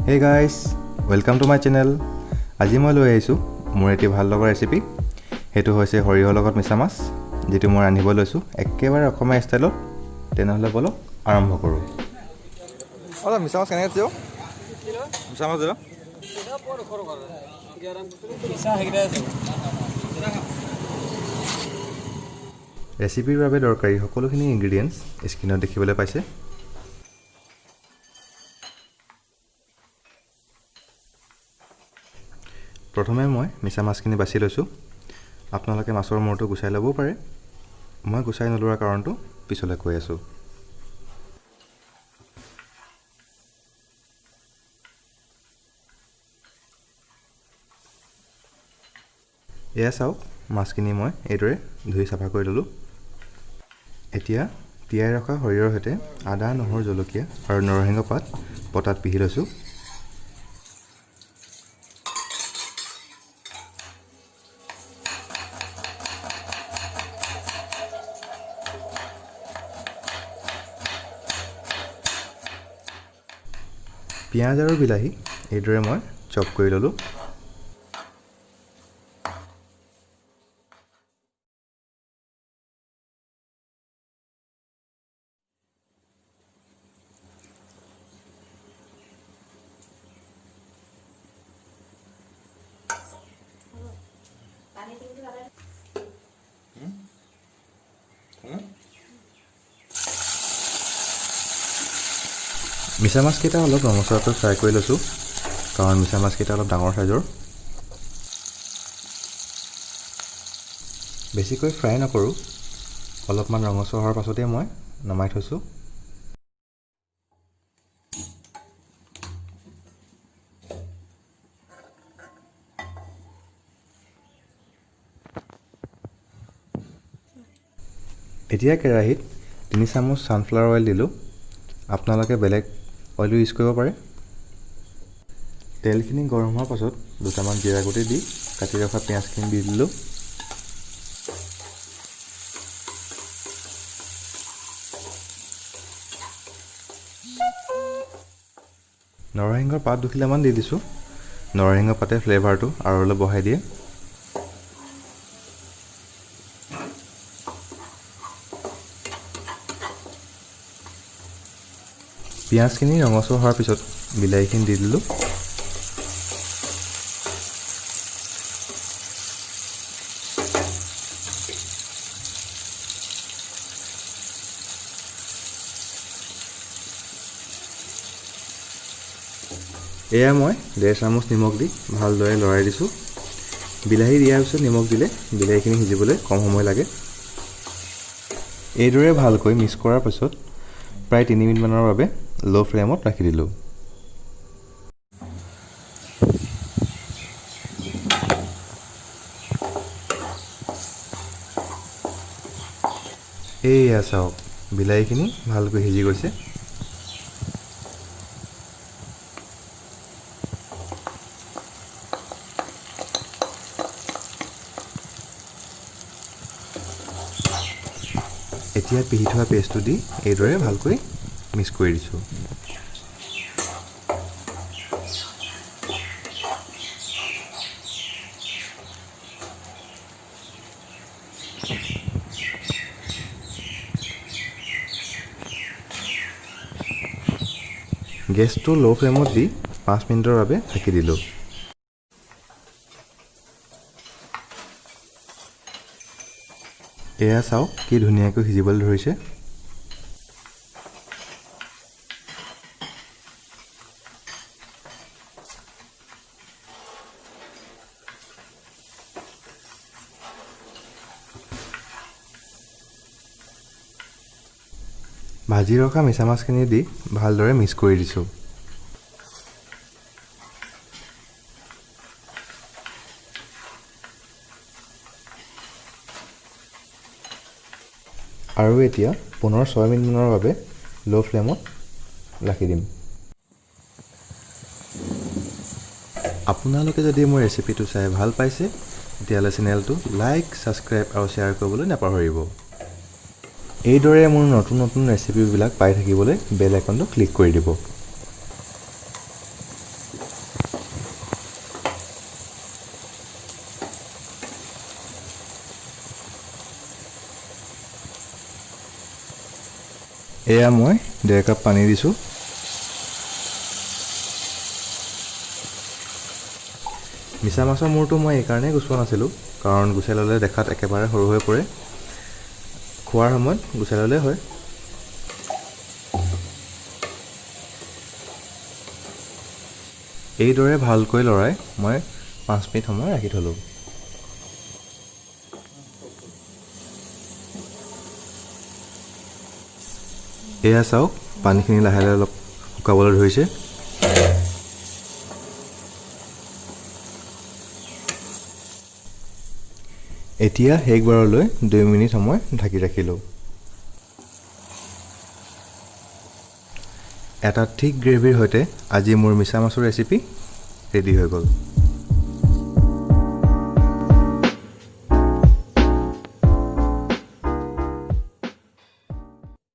Hey guys, welcome to my channel. আজি মই লৈ আহিছোঁ মোৰ এটি ভাল লগা ৰেচিপি। সেইটো হৈছে সৰিয়হৰ লগত মিছা মাছ, যিটো মই ৰান্ধিব লৈছোঁ একেবাৰে অসমীয়া ষ্টাইলত। তেনেহ'লে ব'লক আৰম্ভ কৰোঁ। অলপ মিছা মাছ কেনেকৈ দিওঁ? মিছা মাছ দিওঁ। ৰেচিপিৰ বাবে দৰকাৰী সকলোখিনি ইনগ্ৰিডিয়েণ্টছ স্ক্ৰীণত দেখিবলৈ পাইছে। প্ৰথমে মই মিছা মাছখিনি বাছি লৈছোঁ। আপোনালোকে মাছৰ মূৰটো গুচাই ল'বও পাৰে। মই গুচাই নোলোৱাৰ কাৰণটো পিছলৈ কৈ আছোঁ। এয়া চাওক, মাছখিনি মই এইদৰে ধুই চাফা কৰি ল'লোঁ। এতিয়া তিয়াই ৰখা সৰিয়হৰ সৈতে আদা, নহৰু, জলকীয়া আৰু নৰসিংহ পাত পটাত পিহি লৈছোঁ। পিঁয়াজ আৰু বিলাহী এইদৰে মই চপ কৰি ল'লোঁ। মিছা মাছকেইটা অলপ ৰঙচুৱাকৈ ফ্ৰাই কৰি লৈছোঁ, কাৰণ মিছা মাছকেইটা অলপ ডাঙৰ চাইজৰ। বেছিকৈ ফ্ৰাই নকৰোঁ, অলপমান ৰঙচুৱা হোৱাৰ পাছতেই মই নমাই থৈছোঁ। এতিয়া কেৰাহীত 3 চামুচ ছানফ্লাৱাৰ অইল দিলোঁ। আপোনালোকে বেলেগ অইলো ইউজ কৰিব পাৰে। তেলখিনি গৰম হোৱাৰ পাছত দুটামান জিৰা গুটি দি কাটি ৰখা পিঁয়াজখিনি দি দিলোঁ। নৰসিংহৰ পাত দুখিলামান দি দিছোঁ। নৰসিংহ পাতে ফ্লেভাৰটো আৰু অলপ বঢ়াই দিয়ে। পিঁয়াজখিনি ৰঙচুৱা হোৱাৰ পিছত বিলাহীখিনি দি দিলোঁ। এয়া মই 1.5 চামুচ নিমখ দি ভালদৰে লৰাই দিছোঁ। বিলাহী দিয়াৰ পিছত নিমখ দিলে বিলাহীখিনি সিজিবলৈ কম সময় লাগে। এইদৰে ভালকৈ মিক্স কৰাৰ পাছত প্ৰায় 3 মিনিটমানৰ বাবে ল' ফ্লেমত ৰাখি দিলোঁ। এইয়া চাওক, বিলাহীখিনি ভালকৈ সিজি গৈছে। এতিয়া পিহি থোৱা পেষ্টটো দি এইদৰে ভালকৈ মিক্স কৰি দিছোঁ। গেছটো ল' ফ্লেমত দি 5 মিনিটৰ বাবে ঢাকি দিলোঁ। এয়া চাওক কি ধুনীয়াকৈ সিজিবলৈ ধৰিছে। ভাজি ৰখা মিছা মাছখিনি দি ভালদৰে মিক্স কৰি দিছোঁ। আৰু এতিয়া পুনৰ 6 মিনিটমানৰ বাবে ল' ফ্লেমত ৰাখি দিম। আপোনালোকে যদি মোৰ ৰেচিপিটো চাই ভাল পাইছে, তেতিয়াহ'লে চেনেলটো লাইক, ছাবস্ক্ৰাইব আৰু শ্বেয়াৰ কৰিবলৈ নাপাহৰিব। এইদৰে মোৰ নতুন নতুন ৰেচিপিবিলাক পাই থাকিবলৈ বেল আইকনটো ক্লিক কৰি দিব। এয়া মই 1.5 কাপ পানী দিছোঁ। মিছা মাছৰ মূৰটো মই এইকাৰণেই গুচোৱা নাছিলোঁ, কাৰণ গুচাই ল'লে দেখাত একেবাৰে সৰু হৈ পৰে। খোৱাৰ সময়ত গুচাই ল'লে হয়। এইদৰে ভালকৈ লৰাই মই 5 মিনিট সময় ৰাখি থ'লোঁ। এয়া চাওক, পানীখিনি লাহে লাহে অলপ শুকাবলৈ ধৰিছে। এতিয়া শেষবাৰলৈ 2 মিনিট সময় ঢাকি ৰাখিলোঁ। এটা থিক গ্ৰেভিৰ সৈতে আজি মোৰ মিছা মাছৰ ৰেচিপি ৰেডি হৈ গ'ল।